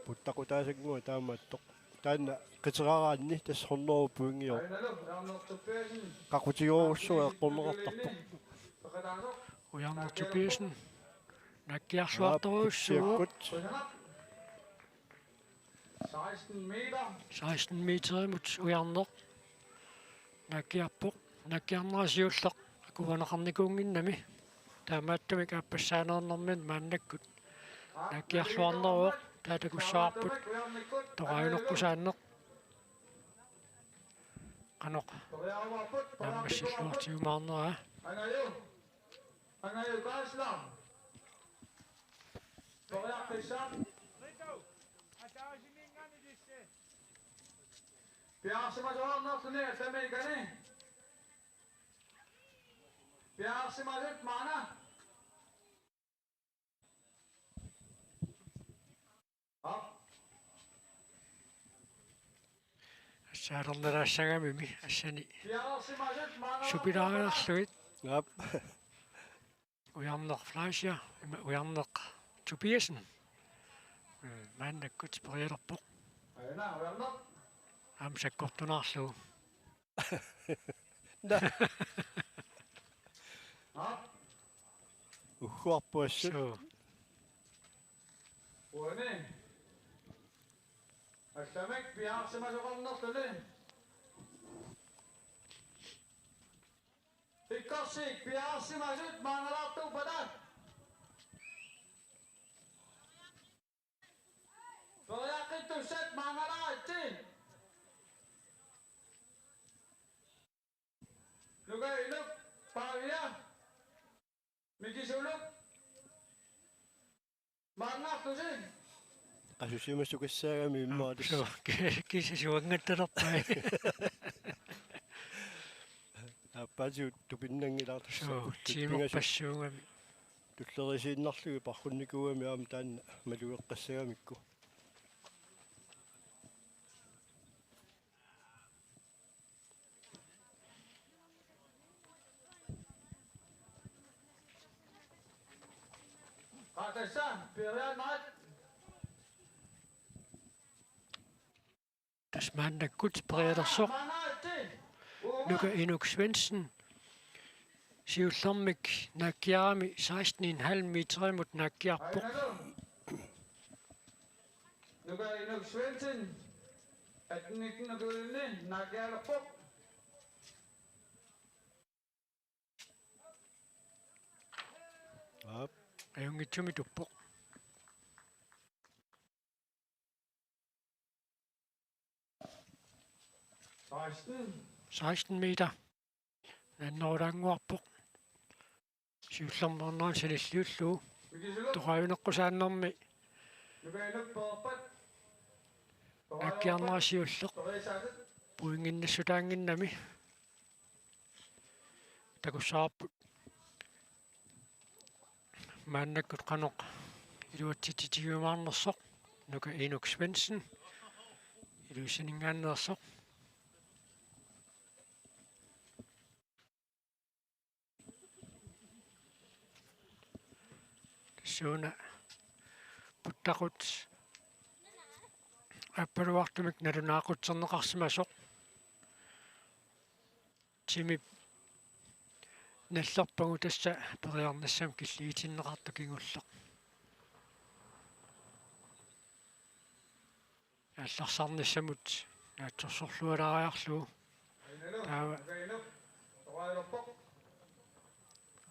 Puttaqutaasannguaq taamaattoq. Taanna qiteraraanni tassa hundrede pointiuvoq. Qaqutigoorujussuaq eqqorneqartarpoq. Ujarneq Tobiassen. Naakkiarluartorujussuuvoq. Aap, sekund. Seksten meter. Seksten meterimut Ujarneq. Naakkiarpoq. Naakkiarnera siulleq akuerineqarnikuunnginnami. Taamaattumik aappassaaneernermi maannakkut naakkiarluarneruvoq, taava takussavarput toqaajuneqqusaanneq. Qanoq naammassilluartigumaarneraa. Angaju Kaasla. Periarfissaq. Piareersimasoqarnerluni allamiikkani. Piareersimasut maanna. Aap. Assaalernerassagamimi assani. Piareersimasut maanna. Supilaariarlugit. Aap. Ujarneq Fleischer, ima Ujarneq Tobiassen. Ee, maannakkut perialerpoq. Aana, Ujarneq. Aamma sakkortunaarlugu. Naa. Aap. Ugguarpoq assut. Suu. Uani. Allamik piareersimasoqarnerluni. Ikkorsik piareersimasut maannalaartuuppata. Periarfissat maannalaaritsi. Nuka Inuk Pavia. Mikisuluk. Maannartusi. Qasusimasukassaagami immaqa tassa. Suu, ki-, kisisuangattalerpai. Aappaatsigut tupinnanngilaartussaq. Suu, ullut pingasut tiimerpassuugami. Tulleriinnarlugit parrunnikuugami aamma taanna malugeqqassagamikku. Qaatassa, periaannaat. Tassa maannakkut perialersoq. Nuka Inuk Svendsen. Siullermik naakkiarami seksten en halv meterimut naakkiarpoq. Nuka Inuk Svendsen, atten nitten-imi naakkiarpoq. Aap. Ajunngitsumik tuppoq. Seksten. Seksten meter. Naannerulaannguarpoq. Siullermeernerani sanilliullugu. Toqaajuneqqusaannermi. Naakkiarnera siulleq. Pointinnassutaannginnami. Takussavarput. Maannakkut qanoq iluatsitsitigiumaarnersoq. Nuka Inuk Svendsen. Ilussininngaanneersoq. Tassuuna puttaqut aappaluartumik nalunaaqutserneqarsimasoq. Timip nallerpagu tassa periarnissamut killigitinneqartoq kingulleq. Aallarsaarnissamut naatsorsorlualaariarlugu. Taava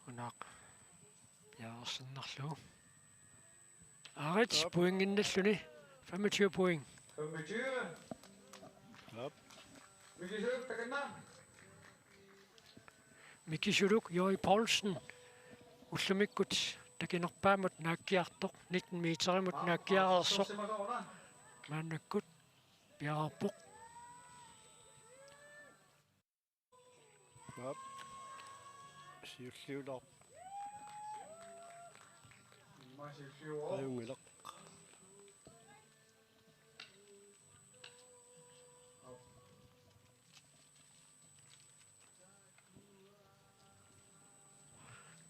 unaaq piareersinnarlugu. Aarit pointinnalluni femogtyve point. Femogtyve. Aap. Mikisuluk takanna. Mikisuluk Jori Poulsen ullumikkut takinerpaamut naakkiartoq, nitten meterimut naakkiareersoq. Maannakkut piareerpoq. Aap. Siulliulaarpoq. Ajunngilaq.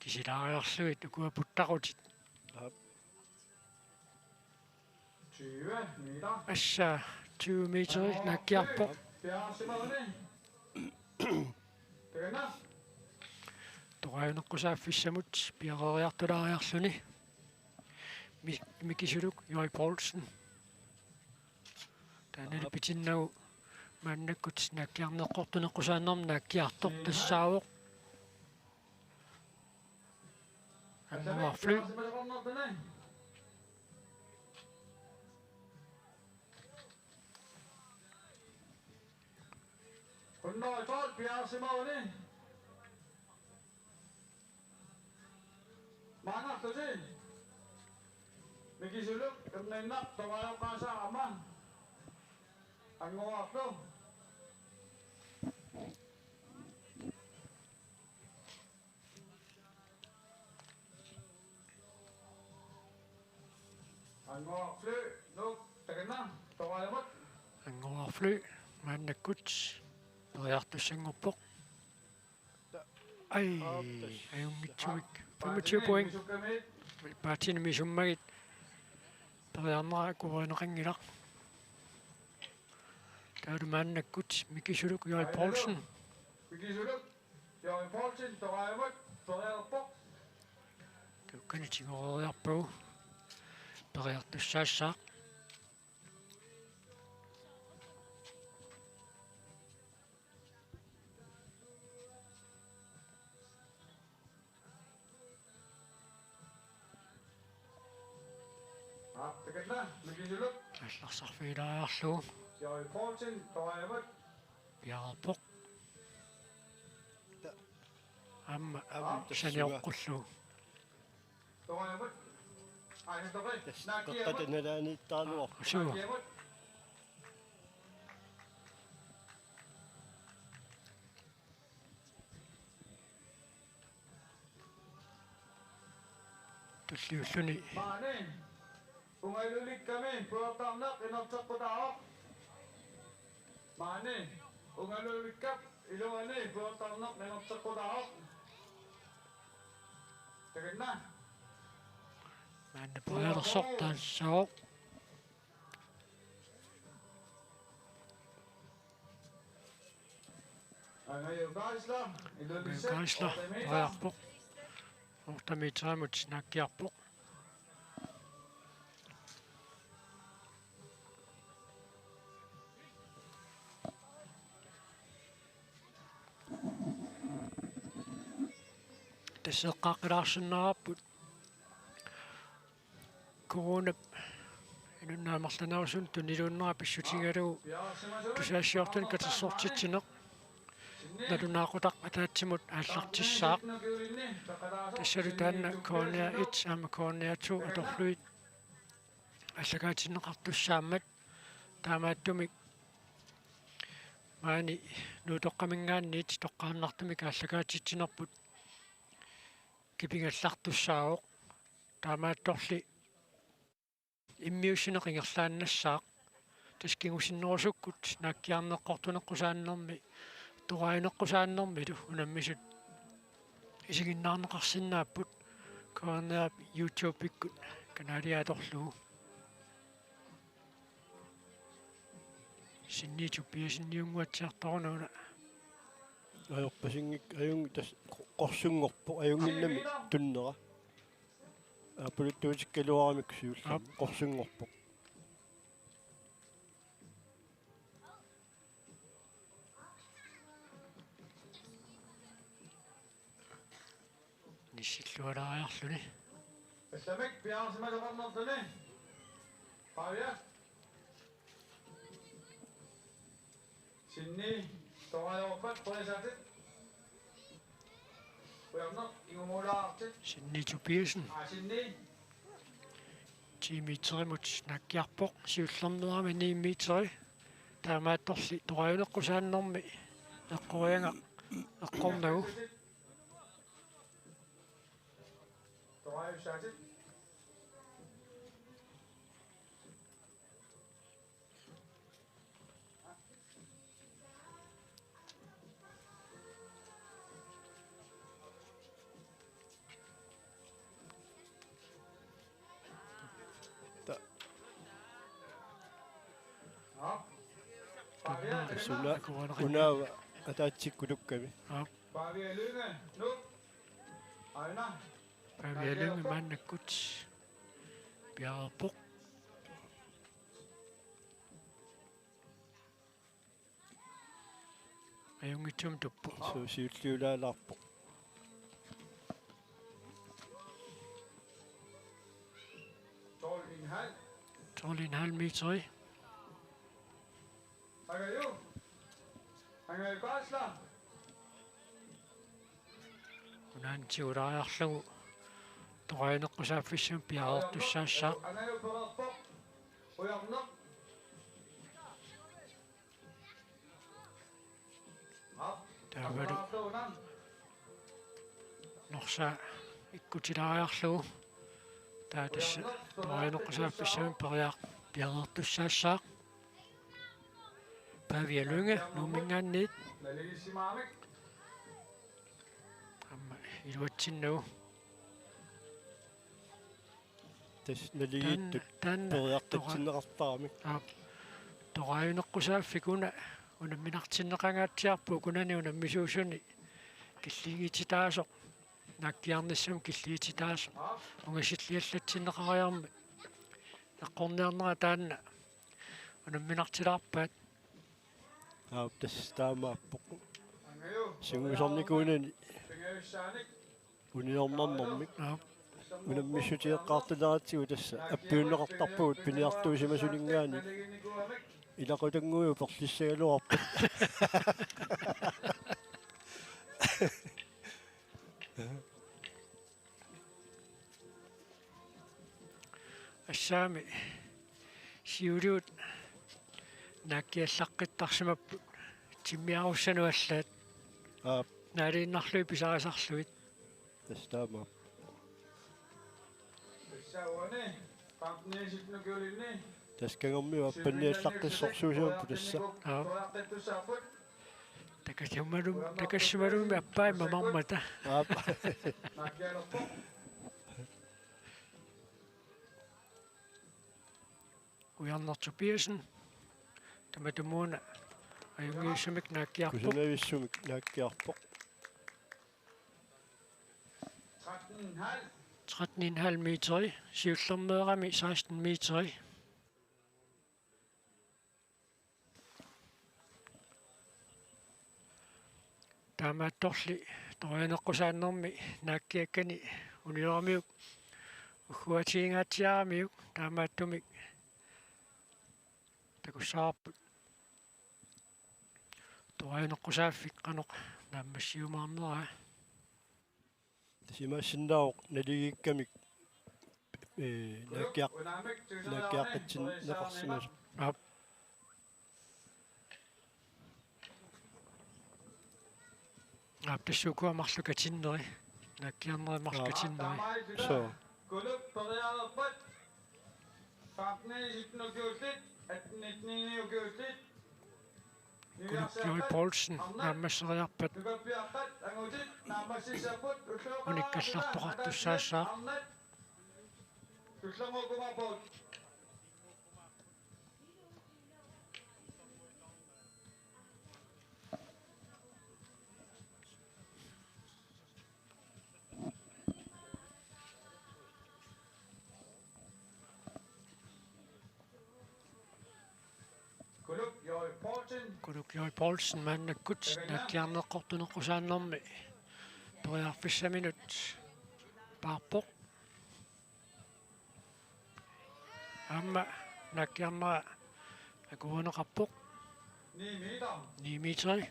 Kisilaariarlugit ukua puttaqutit. Aap. Tyve meter. Assa tyve meter naakkiarpoq. Piareersimavani. Takanna. Torajuneqqusaaffissamut piareeriartulaariarluni. Mi-, Mikisuluk Joi Poulsen. Taannalu pitinnagu maannakkut naakkiarneqqortuneqqusaannermik naakkiartoq tassaavoq. Annuarfly. Hundrede og tolv, Bjarne Simoni. Maangartusi. Mikisuluk, erniinnaq, torajoqqaasaa aamma. Anguarlu. Anguarfly, Nuuk, takanna, torajummut. Anguarfly, maannakkut, periartussanngorpoq. Ai, ajunngitsumik. Femogtyve point. Paatini misummagit. Periarnera akuerineqanngilaq. Taavalu maannakkut Mikisuluk Joi Poulsen. Mikisuluk Joi Poulsen, torajummut, periarpoq. Tukkani tigoreeriarpagu. Periartussaassaaq. Aap, takanna, Mikisuluk. Allarsarfigilaariarlugu. Joi Poulsen, torajummut. Piareerpoq. Aamma, aamma, sanioqqullugu. Torajummut. Ai, torajummut. Tassa, naakkiarput. Qeqqata nalaaniittaraluarpoq. Usu. Naakkiarput. Tulliulluni. Maani. Ungalulikkami pujortarneq inerteqqutaavoq. Maani. Ungalulikkap iluani pujortarneq inerteqqutaavoq. Takanna. Maanna periarsortaassaaq. Angaju Geisler, Ilulissat, Geisler, otte meter. Periarpoq. Otte meterimut naakkiarpoq. Tassa eqqaaqqilaarsinnaavarput. Coronap inunnut amerlanerusunut tuniluunnerat pissutigalugu tusagassiortunik katersortitsineq nalunaaqutaq ataatsimut aallartissaaq. Tassalu taanna K N R et aamma K N R to atorlugit aallakaatinneqartussaammat, taamaattumik maani Nuutoqqaminngaanniit toqqaannartumik aallakaatitsinerput kipigallartussaavoq. Taamaattorli immiussineq ingerlaannassaaq. Tassa kingusinnerusukkut naakkiarneqqortuneqqusaannermi, torajuneqqusaannermilu unammisut isiginnaarneqarsinnaapput K N R-ip YouTube-ikkut kanalia atorlugu. Sinni Tobiassen niunnguatsiartoruna una. Ajorpasinngikka, ajunngilaq, tassa qo-, qorsunngorpoq, ajunnginnami tunnera. Aappaluttuutikkaluaramikku siullermik. Aap. Qorsunngorpoq. Nissillualaariarluni. Allamik piareersimasoqarnerluni. Pavia. Sinni torajoorpat qujasatit. Qujanaq ingumuulaartit. Sinni Tobiassen. Aa, Sinni. Ti meterimut naakkiarpoq, siullermeerami ni meteri. Taamaattorli torajuneqqusaannermi eqqoriagaq eqqornagu. Tassa una-, unaava ataatsikkut tukkami. Aap. Pavia Lynge maannakkut piareerpoq. Ajunngitsumik tuppoq. Suu, siulliulaalaarpoq. Tolv en halv meteri. Unaana tigulaariarlugu toqagineqqusaaffissamik piareertussaassaaq. Taavalu Norsaq ikkutilaariarlugu. Taava tassa toqagineqqusaaffissamik piareer-, piareertussaassaaq. Pavia Lynge Nuumminngaanniit. Aamma iluatsinnagu. Tassa naligiittut taanna, taanna periartatsinneqartaramik. Aap. Toqagineqqusaaffik una unamminartinneqangaatsiarpoq ukunani unammisuusuni killigiititaasoq. Naakkiarnissamut killigiititaasoq. Ungasilliallatsinneqariarmat eqqorniarnera taanna unamminartilaarpaat. Aap, tassa taamaappoq. Singusarnikuunani uniornarnermik. Aap. Unammissutigeqqaartuleratsigu tassa appiunneqartarpugut piniartuusimasuninngaanniit. Ilaqutannguit uperlissagaluarput. Assaami siuligut naakkiallaqqittarsimapput timmiarussanut allaat. Aap. Naaliinnarlugit pisarisarlugit. Tassa taama. Tassa Kangermiut appanniallaqqissorsuusimapput tassa. Aap. Takassumalum-, takassimalumi appai mamarmata. Aap. Ujarneq Tobiassen. Tamatumuuna ajunngivissumik naakkiarpoq. Kusanavissumik naakkiarpoq. Tretten en halv meteri. Siullermeerami seksten meteri. Taamaattorli toqagineqqusaannermi naakkiakkani unioramiuk ugguatigingaatsiaramiuk taamaattumik takussavarput. Toqagineqqusaaffik qanoq naammassiumaarneraa. Tassa imaassinnaavoq naligiikkamik, ee, naakkiaq-, naakkiaqqitsinneqarsimasoq. Aap. Aap, tassa ukua marluk atinneri. Naakkiarneri marluk atinneri. Suu. Kuluk Joy Poulsen naammasseriarpat unikkallartoqartussaassaaq. Kuluk Joy Poulsen maannakkut naakkiarneqqortuneqqusaannermi periarfissaminut paarpoq. Aamma naakkiarnera akuerineqarpoq. Ni meteri.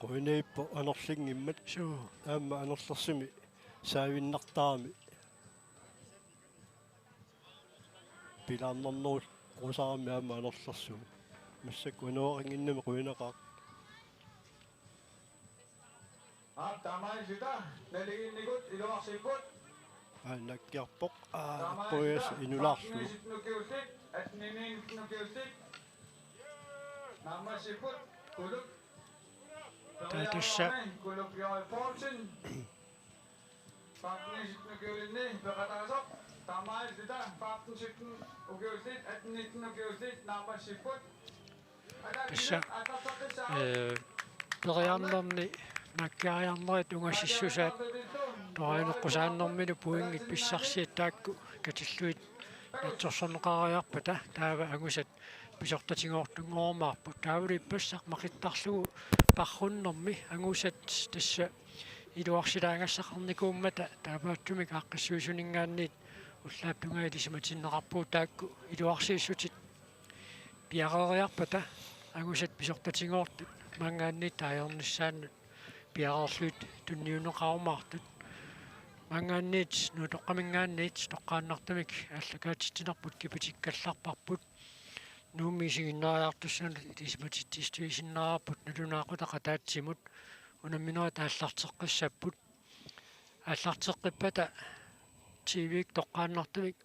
Quinippo anorlinngimmat. Suu. Aamma anorlersumi saavinnartarami. Pilaarnarnerusarami aamma anorlersumi. Massakkut anoraqannginnami quinaqaaq. Aap, taamaalilluta naligiinnikut iluarsipput. Aa, naakkiarpoq. Aa, taamaalilluta qujas inulaarlugu. Nukiullit, atniniin nukiullit. Naammassipput, Kuluk. Taava tassa tassa, ee, periarnerni naakkiariarnerit ungasissusaat toraajunneqqusaannermilu pointit pissarsiat taakku katillugit natsorsorneqariarpata taava angusat pisortatigoortunngorumaarput. Taavalu ippassaq maqittarlugu parrunnermi angusat tassa iluarsilaagassaqarnikuummata taamaattumik aaqqissuisuninngaanniit ullaap tungaa ilisimatinneqarpugut taakku iluarsiissutit piareeriarpata angusat pisortatigoortut maanngaanniit taagornissaannut piareerlugit tunniunneqarumaartut. Maanngaanniit Nuutoqqaminngaanniit toqqaannartumik aallakaatitsinerput kipitikkallarparput. Nuummi isiginnaariartussanut ilisimatitsissutigisinnaasarput nalunaaqutaq ataatsimut unamminerit aallarteqqissapput. Aallarteqqippata T V-k toqqaannartumik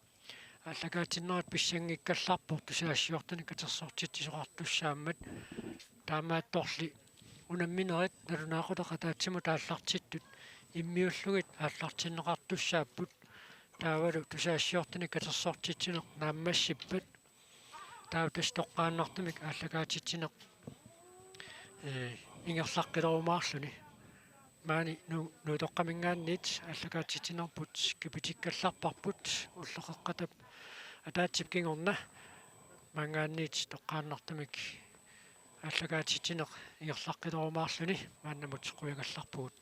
aallakaatitsinerat pissanngikkallarpoq tusagassiortunik katersortitsisoqartussaammat. Taamaattorli unamminerit nalunaaqutaq ataatsimut aallartittut immiullugit aallartinneqartussaapput. Taavalu tusagassiortunik katersortitsineq naammassippat taava tassa toqqaannartumik aallakaatitsineq, ee, ingerlaqqilerumaarluni. Maani Nu-, Nuutoqqaminngaanniit aallakaatitsinerput kipitikkallarparput ulloqeqqatap ataatsip kingorna. Maanngaanniit toqqaannartumik aallakaatitsineq ingerlaqqilerumaarluni maannamut qujagallarpugut.